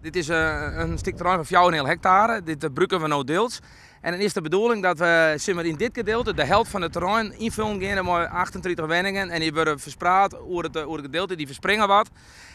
Dit is in stik terrein fan 4,5 hektare. Dit brûke we no diels. En dan is de bedoeling dat we simmer yn dit gedeelte de helte fan it terrein ynfullen geane mei 38 wenningen. En dy wurde ferspraat oer it gedeelte, dy ferspringe wat.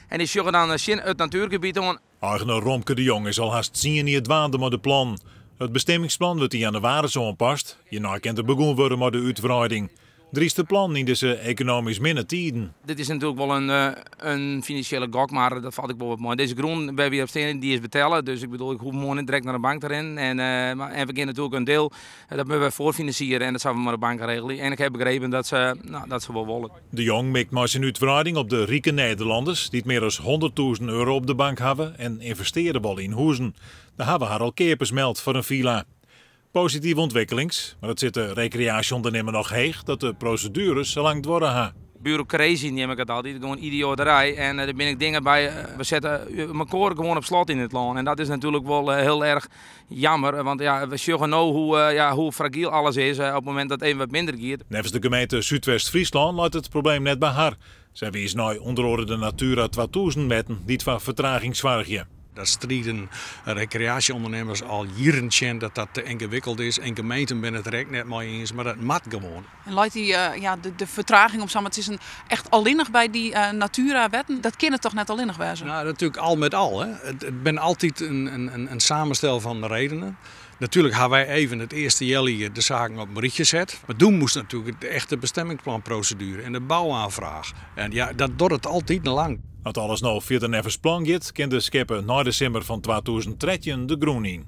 En dy sjogge dan tsjin it natuergebiet oan. Eigener Romke de Jong is al hast 10 jier dwaande mei de plan. It bestimmingsplan wurdt yn jannewaris oanpast. Hjirnei kin der begûn wurde mei de útwreiding. Dryste plannen yn dizze ekonomysk minne tiden. Dit is natuerlik wol in finansjele gok, mar dat falt ek wol wat mei. Dizze grûn wêr't wy op stean, dy is betelle. Dus ik bedoel, ik hoech moarn net direkt nei de bank te rinnen. En we gean natuerlik in diel, dat moatte we foarfinansiere en dat sille we mei de bank regelje. En ik ha begrepen dat se, nou, dat se wol wolle. De Jong mikt mei syn útwreiding op de rike Nederlanners, dy't mear as €100.000 op de bank hawwe en ynvestearje wolle yn huzen. Dêr hawwe har al keapers meld foar in filla. Positive ûntwikkelings, mar it sit de rekreaasjeûndernimmer noch heech dat de prosedueres sa lang duorre ha. Burokrasy neam ik it altyd, gewoan idioaterij. En der binne ek dingen by, we sette mekoar gewoan op slot yn it lân. En dat is natuerlik wol hiel erch jammer, want ja, we sjogge no ja, hoe fragyl alles is op it momint dat it even wat minder giet. Neffens de gemeente Súdwest-Fryslân leit it probleem net by har. Sy wize nei ûnder oare de Natura 2000 wetten dy't foar fertraging soargje. Dêr stride rekreaasjeûndernimmers al jierren tsjin dat dat te yngewikkeld is. En gemeenten binne it der ek net mei iens, mar dat moat gewoan. En leit dy, ja, de fertraging, om sa mar te sizzen, echt allinnich by dy Natura-wetten? Dat kin it toch net allinnich wêze? Nou, natuerlik al mei al. Hè. It binne altyd in samenstel fan redenen. Natuerlik hawwe wy even it earste healjier de saken op in rychje set. Mar doe moast natuerlik de echte bestemmingsplanproseduere en de bouoanfraach. En ja, dat duorret altyd lang. As alles no fierder neffens plan giet, kin de skippen nei de simmer fan 2013 de grûn yn.